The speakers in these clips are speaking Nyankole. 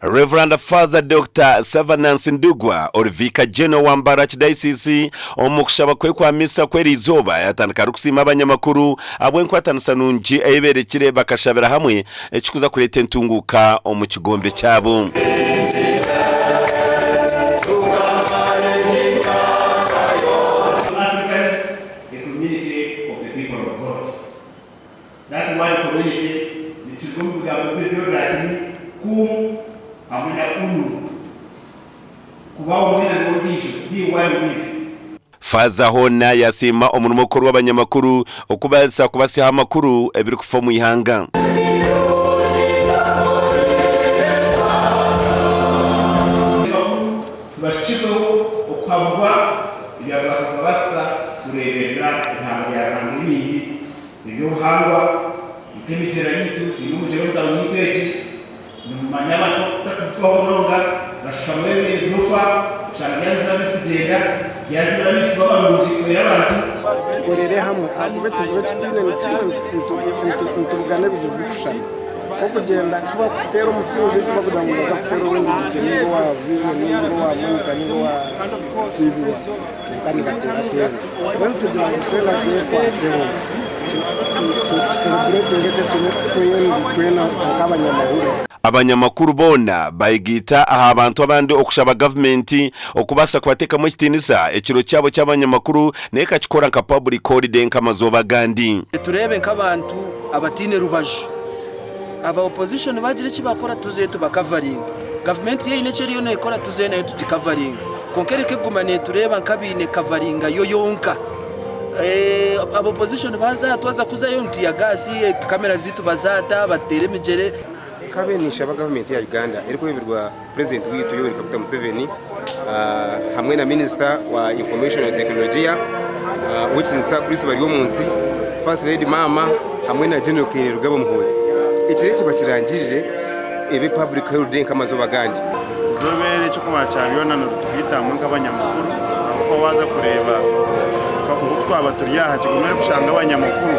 Rev. Father Dokita Sevenance Ndugwa ori Vicar General wa Mbara Archdiocese omu kushaba kwe kwa misa kw'eriizooba yatandika arikusiima abanyamakuru ahabw'enkwatanisa nungi ei berekire bakashabira hamwe ekikuza kureeta entunguuka omu kigombe kyabo. Africans, a community of the people of God. That word community nikiruga omu bigambo bibiri by'Orulaatini cum hamwe na unum, kuba omwe na n'ondiijo, to be one with. Faaza hoona yasiima omurimo okukorwa abanyamakuru okubaasa kubasiha amakuru ebirikufa omu ihanga. Abakuru tibahikirweho okuhaburwa ebyakubaasa kubabaasisa kureeberera ebihangwa bya Ruhanga ebindi eby'obuhangwa nk'emigyera yaitu. Twine omugyera omu tauni yaitu egi, nimumanya abantu barikugufaho munonga, bashukamu ebirofa oshanga byazibira amaizi kugyenda, byazibira amaizi kuba marungi kuhwera abantu. Tukorere hamwe ahakuba ekizibu eki twine nikimwe nitubugana ebizibu birikushushana nk'okugyenda kubakuteera omu field tibakugira ngu nibaza kuteera ow'endigijo ninga owa vision ninga owa monitor ninga owa CBS kwonka nibateera twena mbwenu tugira ngu twena twekwateho tusereburetinge ekyo ekiro twena nk'abanyamahurire. Abanyamakuru boona bayegaita aha bantu abandi okushaba gavumenti okubaasa kubateekamu ekitiinisa ekiro kyabo ky'abanyamakuru nayo ekakikora nka public holiday nk'amazooba agandi. Tureebe nk'abantu abataine rubaju. Aba opposition baagira eki baakora tuzeyo tubakavaringe. Gavumenti yo eine eki eriyo neekora tuzeyo nayo tugikavaringe. Kwonka ereke kuguma neetureeba nk'abaine kavaringa yo yonka. Aba opposition baaza aha twaza kuzayo ni teargas, kamera zaitu bazaata, batuteera emigyere. Nkabe ninshaba gavumenti ya Uganda erikwebeberwa Purezidenti waitu Yoweri Kaguta Museveni hamwe na minisita wa information and tekinologiya Owekitinisa Chris Baryomunsi, First Lady Maama hamwe na General Kainerugaba Muhoozi ekiro eki bakirangirire ebe public holiday nk'amazooba agandi. Izooba eri eky'okubanza kya byona niritugaita hamwe nk'abanyamakuru ahabw'okuba waaza kureeba nk'oku twaba turi aha kigumire kushanga abanyamakuru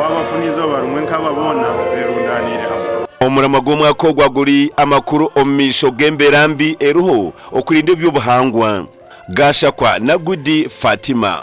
waabafuna eizooba rimwe nk'aba boona beerundaniire hamwe. Omuramwa gw'omwaka ogwa guri Amakuru omu maisho g'embeera mbi eriho okurinda eby'obuhangwa. Gashakwa Nagudi Fatima.